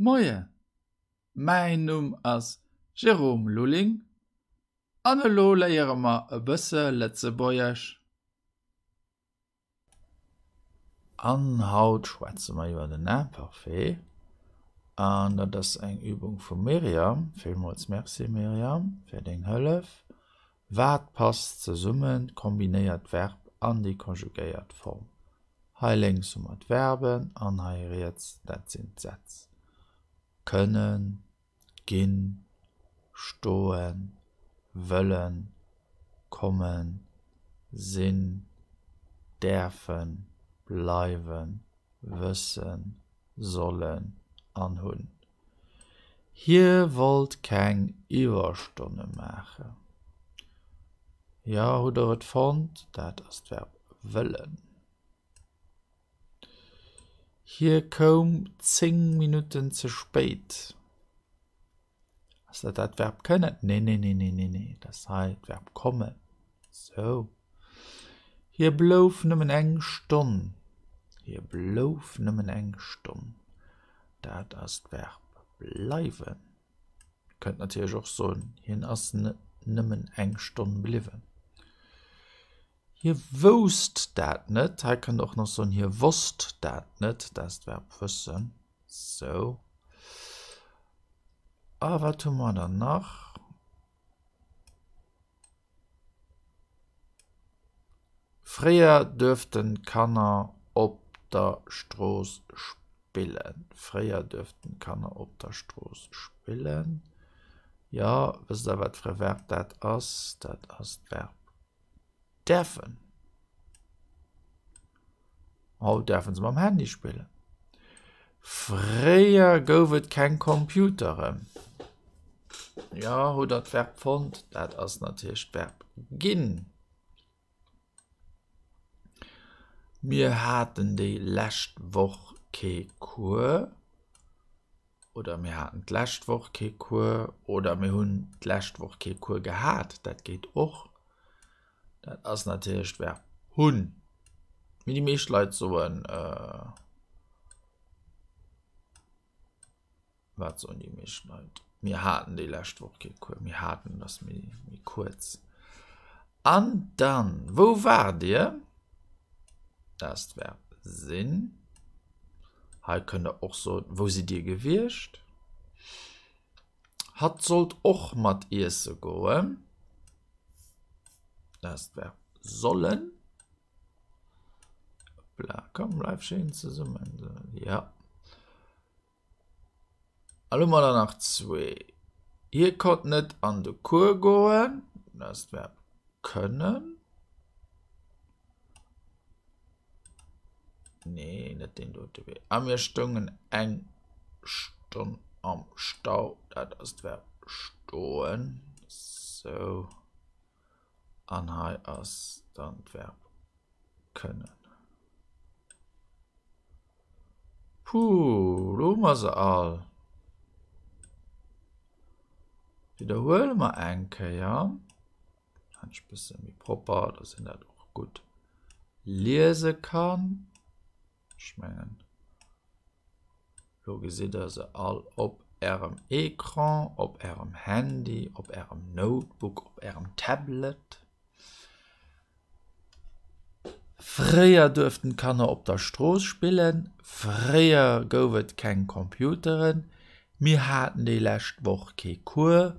Moien, mäin Numm ass Jérôme Lulling an elo léiere mer e bësse Lëtzebuergesch. An haut schwätze mer iwwer den Imparfait an dat ass eng Übung vum Myriam. Villmools Merci Myriam fir deng Hëllef. Wat passt zesummen, d'kombinéiert Verb an déi konjugéiert Form? Hei lénks hu mer d'Verben an hei riets, dat sinn d'Sätz. Kënnen, ginn, stoen, wëllen, kommen, sinn, däerfen, bleiwen, wëssen, sollen an hunn. Hie wollt keng Iwwerstonne maachen. Jo, hutt der et fonnt? Dat ass d'Verb wëllen. Hie koum 10 Minutten ze spéit. Ass dat dat Verb kënnen? Nee, nee, nee, nee, nee, nee, dat ass hei d'Verb kommen. Sou. Hie blouf nëmmen eng Stonn. Hie blouf nëmmen eng Stonn. Dat ass d'Verb bleiwen. Dir kënnt natierlech och soen, hien ass net nëmmen eng Stonn bliwwen. Hie wousst dat net. Hei kënnt Der och nach soen, hie wosst dat net. Dat ass d'Verb wëssen. Sou. A wat hu mer dann nach? Fréier duerften d'Kanner op der Strooss spillen. Fréier duerften d'Kanner op der Strooss spillen. Jo, wësst der, wat fir e Verb dat ass? Dat ass d'Verb däerfen. Haut däerfe se mam Handy spillen. Fréier gouf et keng Computeren. Jo, hutt der d'Verb fonnt? Dat ass natierlech d'Verb ginn. Mir haten déi lescht Woch kee Cours. Oder mir haten d'lescht Woch kee Cours. Oder mir hunn d'lescht Woch kee Cours gehat. Dat geet och. Dat ass natierlech d'Verb hunn. Mee déi meescht Leit soen, wat soen déi meescht Leit? Mir haten déi lescht Woch kee Cours. Mir haten ass méi, méi kuerz. An dann, wou waart Dir? Dat ass d'Verb sinn. Hei kënnt Der och soen, wou sidd Dir gewiescht? Hatt sollt och mat iesse goen. Dat ass d'Verb sollen. Hoppla, komm, bleif schéin zesummen. Ja. A lo hu mer der nach zwee. Hie konnt net an de Cours goen. Dat ass d'Verb kënnen. Nee, net deen dote Wee. A mir stoungen eng Stonn am Stau. Dat ass d'Verb stoen. Sou. An hei ass dann d'Verb kënnen. Puh, lo hu mer se all. Widderhuele mer eng Kéier. Ech bësse méi propper, dass een dat och gutt liese kann. Ech mengen, lo gesitt der se all op ärem Ecran, op ärem Handy, op ärem Notebook, op ärem Tablet. Fréier duerften d'Kanner op der Strooss spillen, fréier gouf et keng Computeren, mir haten déi lescht Woch kee Cours,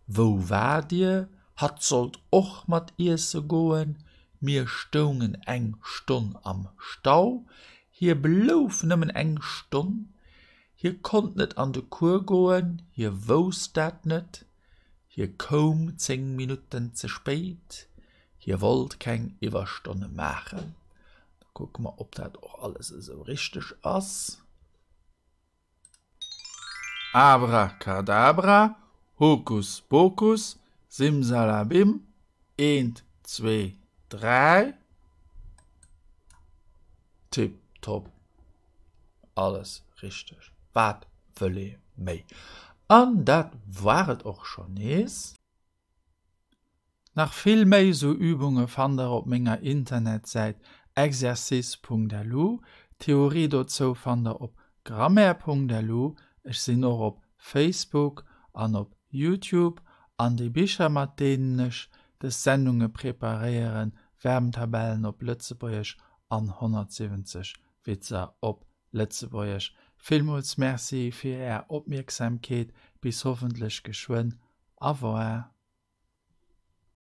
wou waart Dir, hatt sollt och mat iesse goen, mir stoungen eng Stonn am Stau, hie blouf nëmmen eng Stonn, hie konnt net an de Cours goen, hie wousst dat net, hie koum 10 Minutten ze spéit, hie wollt keng Iwwerstonne maachen. Da kucke mer, ob dat och alles esou richteg ass. Abracadabra, Hokus Pokus, Simsalabim, eent, zwee, dräi, tip top, alles richteg, wat wëll ee méi? An dat war et och schonn nees. Nach vill méi sou Übunge fannt der op menger Internetsäit exercice.lu, d'Theorie dozou fannt der op grammaire.lu. Ech sinn och op Facebook an op Youtube. An déi Bicher, mat deenen ech dës Sendunge preparéieren, Verbentabellen op Lëtzebuergesch an 170 Witzer op Lëtzebuergesch. Villmools Merci fir Är Opmierksamkeet. Bis hoffentlech geschwënn. Au revoir.